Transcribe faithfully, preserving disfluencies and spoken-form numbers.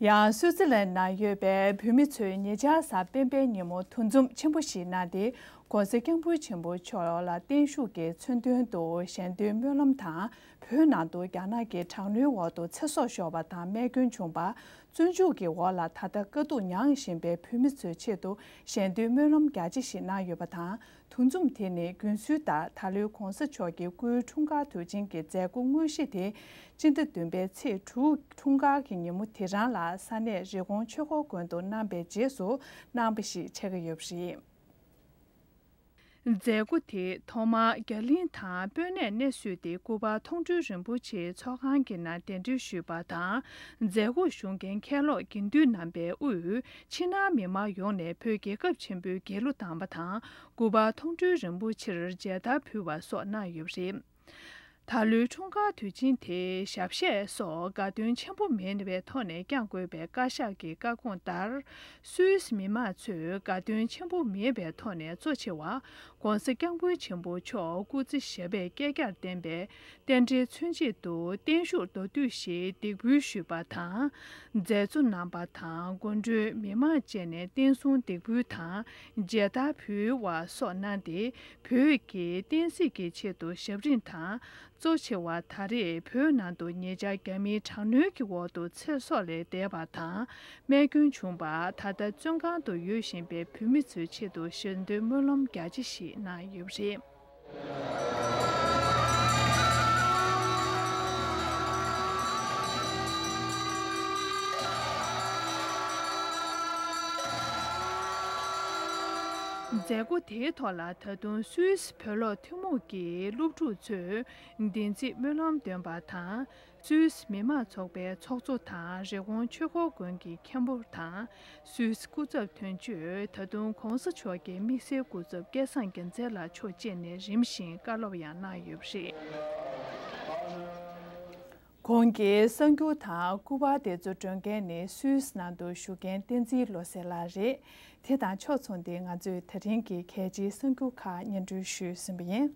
ཡང་སུའུ་ཙི་ལན་ནང་ཡོད་པའི་བོད་མི་ཚོས་ཉེ་ཆར་གཟའ་སྤེན་པའི་ཉིན་མོ་འདུ་འཛོམས་ཆེན་པོ་ཞིག་གནང་སྟེ། ྋགོང་ས་ྋསྐྱབས་མགོན་ཆེན་པོ་མཆོག་ལ་བརྟན་བཞུགས་ཀྱི་མཚོན་དོན་དུ་ཞལ་འདོན་སྨོན་ལམ་དང་། བོད་ནང་དུ་རྒྱ་ནག་གི་དྲག་གནོན་འོག་ཏུ་ཚེ་སྲོག་ཤོར་བ་དང་རྨས་སྐྱོན་བྱུང་བ། བཙོན་འཇུག་གི་འོག་ལ་ད་ལྟ་དཀའ་སྡུག་མྱངས་བཞིན་པའི་བོད་མི་ཚོའི་ཆེད་དུ་ཞལ་འདོན་སྨོན་ལམ་རྒྱ་ཆེ་ཞིག་གནང་ཡོད་པ་དང་། འདུ་འཛོམས་དེ་ནི་རྒྱུན་སྲོལ་ལྟར་ད་ལོའི་ྋགོང་ས་མཆོག་གི་སྐུའི་འཁྲུངས་སྐར་དུས་ཆེན་གྱི་མཛད་སྒོ་དངོས་གཞི་དེ། སྤྱི་ཟླ་བདུན་པའི་ཚེས་དྲུག་འཁྲུངས་སྐར་གྱི་ཉིན་མོ་དེ་རང་ལ་ས་གནས་རི་ཀོན་ཆོས་འཁོར་དགོན་དུ་གནང་པའི་རྗེས་སུ་གནང་བ་ཞིག་ཆགས་ཀྱི་ཡོད་པ་རེད། མཛད་སྒོ་དེ་ཐོག་མར་རྒྱ་གླིང་དང་སྤོས་སྣེས་སྣེ་གསོས་ཏེ་སྐུ་པར་མཐོང་གྲོལ་རིན་པོ་ཆེ་ཚོགས་ཁང་གི་ནང་གདན་འདྲེན་ཞུས་པ་དང་། མཛད་སྒོར་ཞུགས་མཁན་མཁན་སློབ་དགེ་འདུན་རྣམ་པས་དབུས་ཕྱི་ནང་མི་མང་ཡོངས་ནས་བོད་རྒྱལ་ཁབ་ཆེན་པོའི་རྒྱལ་གླུ་བཏང་བ་དང་། སྐུ་པར་མཐོང་གྲོལ་རིན་པོ་ཆེར་མཇལ་དར་ཕུལ་བ་སོགས་གནང་ཡོད་པ་རེད། ད་ལོའི་འཁྲུངས་སྐར་དུས་ཆེན་དེ་ཞབས་གཞས་སོགས་དགའ་སྟོན་ཆེན་པོ་མེད་པའི་ཐོག་ནས་བསྐྱང་དགོས་པའི་བཀའ་ཤག་གི་བཀའ་དགོངས་ལྟར། སུད་སི་མི་མང་ཚོས་དགའ་སྟོན་ཆེན་པོ་མེད་པའི་ཐོག་ནས་གཙོ་ཆེ་བ་ྋགོང་ས་ྋསྐྱབས་མགོན་ཆེན་པོ་མཆོག་སྐུ་ཚེ་ཞབས་པད་བསྐལ་བརྒྱར་བརྟན་པའི་རྟེན་འབྲེལ་མཚོན་ཆེད་དུ་བརྟན་བཞུགས་མདོར་བསྡུས་ཤིག་འདེགས་འབུལ་ཞུས་པ་དང་། མཛད་གཙོ་རྣམ་པ་དང་སྐུ་མགྲོན་མི་མང་བཅས་ནས་བརྟན་སྲུང་འདེགས་འབུལ་དང་མཇལ་དར་ཕུལ་བ་སོགས་གནང་སྟེ། བོད་ཀྱི་བསྟན་སྲིད་ཀྱི་ཆེད་དུ་ཞབས་རིམ་དང་། གཙོ་ཆེ་བ་ད་རེས་བོད་ནང་དུ་ཉེ་ཆར་རྒྱ་མིའི་དྲག་གནོན་གྱི་འོག་ཏུ་ཚེ་སྲོག་ལས་འདས་པ་དང་། རྨས་སྐྱོན་བྱུང་བ། ད་ལྟ་བཙོན་ཁང་དུ་ཡོད་བཞིན་པའི་བོད་མི་ཚོའི་ཆེད་དུ་ཞལ་འདོན་སྨོན་ལམ་རྒྱ་ཆེ་ཞིག་གནང་ཡོད་པ་རེད། མཛད་སྒོ་དེའི་ཐོག་ལ་ད་དུང་སུད་སི་བོད་སློབ་ཐུན་མོང་གི་སློབ་ཕྲུག་ཚོས་བདེན་ཚིག་སྨོན་ལམ་འདོན་པ་དང་། སུད་སི་མི་མང་ཚོགས་པའི་ཚོགས་གཙོ་དང་རི་ཀོན་ཆོས་འཁོར་དགོན་གྱི་མཁན་པོ་དང་། སུད་སི་སྐུ་ཚབ་དོན་གཅོད། ད་དུང་༧གོང་ས་མཆོག་གི་དམིགས་བསལ་སྐུ་ཚབ་སྐལ་བཟང་རྒྱལ་མཚན་ལགས་མཆོག་བཅས་ནས་རིམ་བཞིན་བཀའ་སློབ་ཡང་གནང་ཡོད་པ་རེད། གོང་གི་གསར་འགྱུར་དང་སྐུ་པར་དེ་ཚོ་སྒྲོན་མཁན་ནི་སུད་སི་ནང་དུ་བཞུགས་མཁན་བསྟན་འཛིན་བློ་གསལ་ལགས་རེད། དེ་དང་ཕྱོགས་མཚུངས་ཏེ་ང་ཚོས་ད་རིང་གི་གལ་ཆེའི་གསར་འགྱུར་ཁག་སྙན་སྒྲོན་ཞུས་ཟིན་པ་ཡིན།